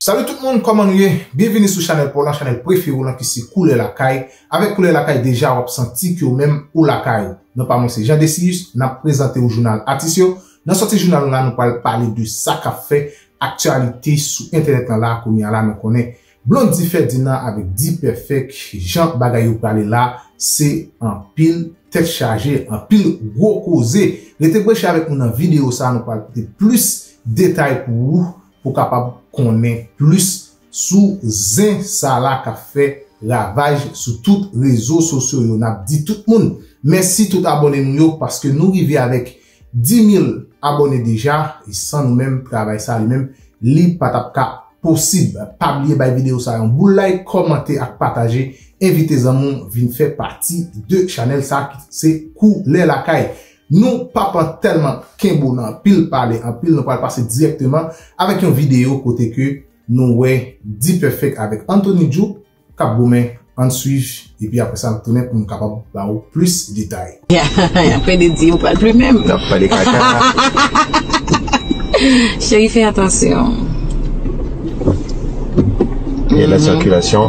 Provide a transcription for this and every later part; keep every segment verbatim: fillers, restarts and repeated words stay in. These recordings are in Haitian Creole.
Salut tout moun, kòman nou ye? Byenvini sou chanèl pa w lan, chanèl prefere w lan ki se Koulè Lakay. Avèk Koulè Lakay deja w ap santi ke w menm ou lakay ou. Non pa mwen se Jean Decius, n ap prezante w jounal atis yo. Nan sòti jounal nou la, nou pral pale de sa k ap fè aktyalite sou entènèt lan la, kounye a la nou konnen Blondy Ferdinand avèk D-Perfect, jan bagay yo prale la, se anpil tèt chaje, anpil gwo koze. Rete branche avèk nou nan videyo sa, nou pral pote plis detay pou ou, pou w kapab konnen plis sou zen sa la k ap fè ravaj sou tout rezo sosyo yo. N ap di tout moun mèsi, tout abòne nou yo, paske nou rive avèk dis mil abòne deja, e san nou menm, travay sa li menm, li pa t ap ka posib. Pa bliye bay videyo sa yon boul like, kòmante ak pataje, envite zanmi w vin fè pati de chanèl sa ki se Koulè Lakay. Nou p ap tèlman kenbe w nan anpil pale, anpil, nou pral pase dirèkteman avèk yon videyo kote ke nou wè D-Perfect avèk Anthony Djouf k ap goumen. Ann swiv, epi apre sa, n ap tounen pou n kapab ba w plis detay. Apre de di, ou pral pli menm. N ap pale kaka. Cheri, fè atansyon. E la sikilasyon.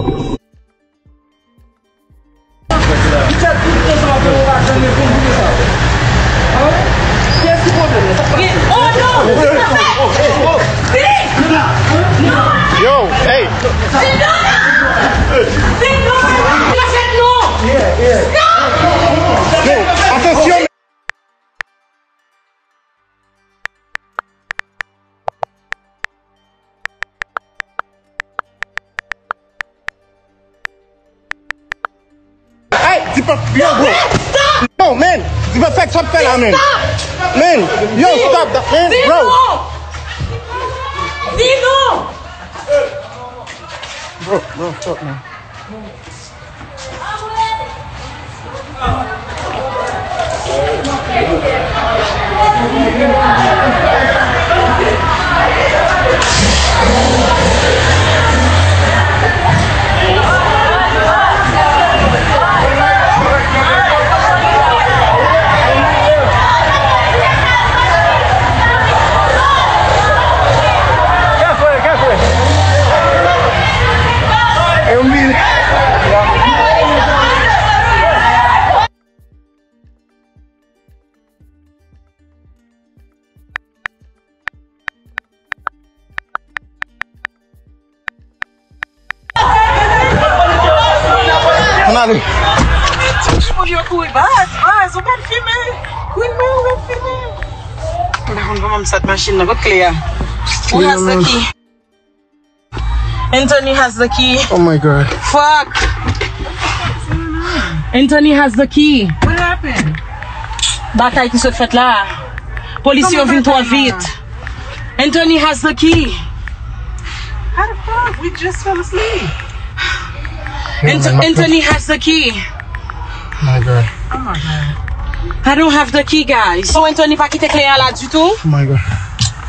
Yo, hey! Hey, atansyon! Hey, D-Perfect, yo, bro. Yo, man, D-Perfect, sa w ap fè la, man. Man, yo, stop that, man, bro. Bro, bro, stop, man. Ann ale. Moun yo kouri, baz, baz, ou pa t fimen. Queen Mary, ou pa t fimen. M pa konn kòman m sot machin nan, kot kle a? Ou nan sa ki? Anthony has the key. Oh my God. Fuck. Anthony has the key. What happened? Batay ki sot fèt la. Polisye yo vin twò vit. Anthony has the key. How the fuck? We just fell asleep. Anth- Anthony has the key. My God. Oh my God. I don't have the key, guys. So Anthony pa kite kle a la ditou? Oh my God.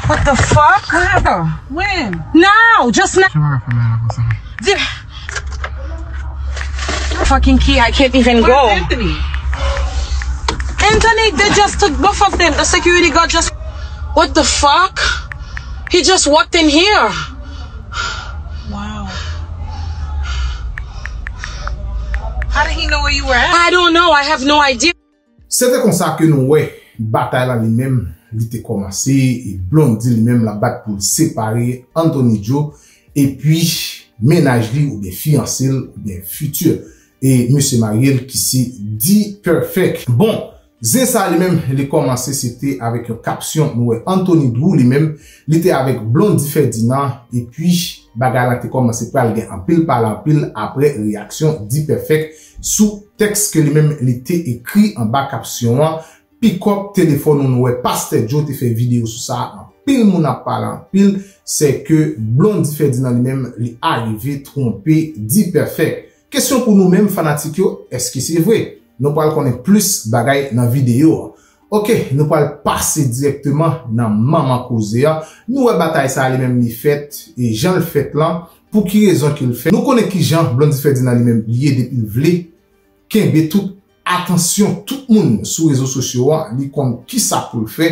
What the fuck? How? When? Now, just now. Di- Fucking key, I can't even go. Where's Anthony? Anthony, they just took both of them. The security guard just. What the fuck? He just walked in here. Wow. How did he know where you were at? I don't know. I have no idea. Se te konsa ke nou wè batay la li menm, li te kòmanse, e Blondy li menm l ap bat pou l separe Anthony Djo epi mennaj li oubyen fiyanse l oubyen fiti e mesye marye l ki se D-Perfect. Bon, zen sa li menm li kòmanse se te avèk yon kapsyon nou wè Anthony Drew li menm, li te avèk Blondy Ferdinand epi bagay la te kòmanse pral gen anpil pale anpil apre reyaksyon D-Perfect sou tèks ke li menm li te ekri anba kapsyon an. Pikòp telefòn ou nou wè Pastè Joe te fè videyo sou sa, anpil moun ap pale anpil, se ke Blondy Ferdinand li menm li arive twonpe D-Perfect. Kesyon pou nou menm fanatik yo, èske se vre? Nou pral konnen plis bagay nan videyo an. Oke, nou pral pase dirèkteman nan manman koze a. Nou wè batay sa a li menm li fèt, e jan l fèt lan, pou ki rezon ke l fèt. Nou konnen ki jan Blondy Ferdinand li menm li ye depi l vle kenbe tout atansyon tout moun sou rezo sosyo a, li konn kisa pou l fè,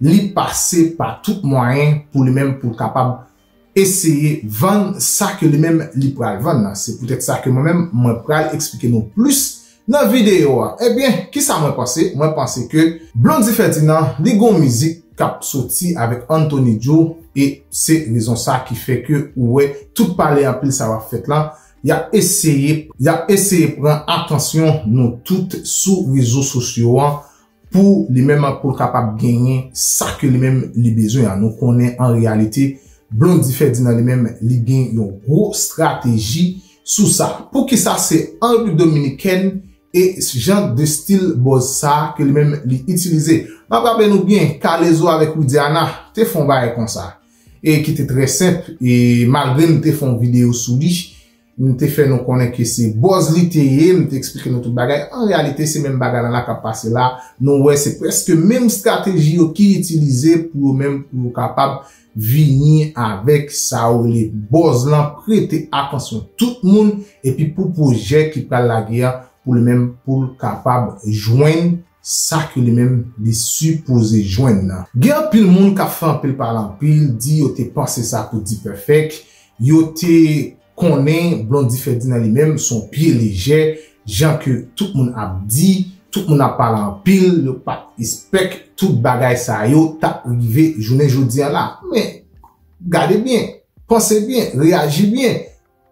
li pase pa tout mwayen pou li menm pou l kapab eseye vann sa ke li menm li pral vann nan. Se poutèt sa ke mwen menm, mwen pral eksplike nou plis nan videyo a. Ebyen, kisa mwen panse? Mwen panse ke Blondy Ferdinand, li gon mizik k ap soti avèk Anthony Joe, e se rezon sa ki fè ke ou wè tout pale anpil sa w ap fèt la, y ap eseye, y ap eseye pran atansyon nou tout sou rezo sosyo an pou li menm, pou l kapab genyen sa ke li menm li bezwen an. Nou konnen an reyalite, Blondy Ferdinand li menm, li gen yon gwo estrateji sou sa. Poukisa se an Repiblik Dominikèn e jan de estil bòz sa ke li menm li itilize? M ap raple nou byen, K-Lezo avèk Widiana te fè yon bagay konsa, e ki te trè senp, e malgre m te fè yon videyo sou li, m te fè nou konnen ke se bòz li te ye, m te eksplike nou tout bagay. An reyalite, se menm bagay la la k ap pase la. Nou wè, se prèske menm estrateji yo ki itilize pou yo menm, pou yo kapab vini avèk sa yo rele bòz lan, prete atansyon tout moun, epi pou pwojè ki pral lage a, pou li menm, pou l kapab jwenn sa ke li menm li sipoze jwenn nan. Gen anpil moun k ap fè anpil pale anpil, di yo te panse sa pou D-Perfect, yo te konnen Blondy Ferdinand li menm se yon pye lejè, jan ke tout moun ap di, tout moun ap pale anpil, yo pa t espèk tout bagay sa yo t ap rive jounen jodi a la. Men, gade byen, panse byen, reyaji byen,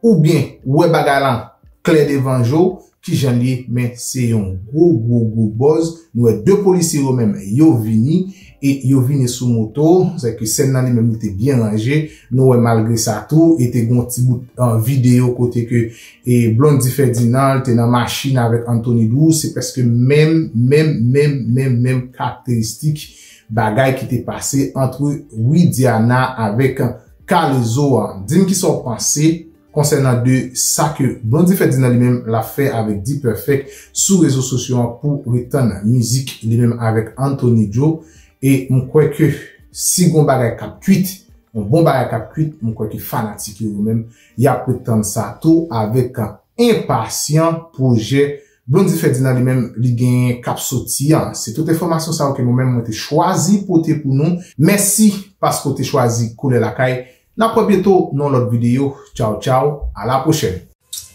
oubyen wè bagay lan klè devan je w, kijan l ye, men se yon gwo, gwo, gwo bòz. Nou wè de polisye yo menm, yo vini, e yo vini sou moto, sèke sèn nan li menm li te byen ranje. Nou wè malgre sa tou, e te gon ti bout, ah, videyo kote ke, e Blondy Ferdinand te nan machin avèk Anthony Joe, se prèske menm, menm, menm, menm, menm karakteristik bagay ki te pase ant Widiana avèk K-Lezo a. Di m kisa w panse konsènan de sa ke Blondy Ferdinand li menm l ap fè avèk D-Perfect sou rezo sosyo an pou retann mizik li menm avèk Anthony Joe. E m kwè ke si gon bagay k ap kwit, yon bon bagay k ap kwit, m kwè ke fanatik yo yo menm, y ap ret tann sa tou avèk enpasyan pwojè Blondy Ferdinand li menm li genyen k ap soti an. Se tout enfòmasyon sa yo ke mwen menm mwen te chwazi pote pou nou. Mèsi paske w te chwazi Koulè Lakay. N ap wè byento nan yon lòt videyo. Tchaw, tchaw. A la pwochèn.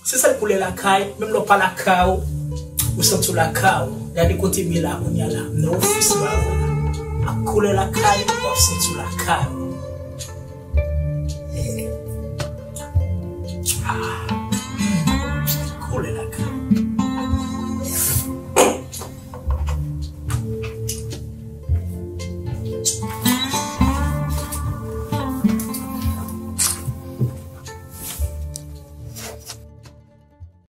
Se sèl Koulè Lakay, menm lè w pa lakay ou, ou santi w lakay ou. Gade kote m ye la, kounye a la. M nan ofis la, vwala. Ak Koulè Lakay, w ap santi w lakay ou. Ah.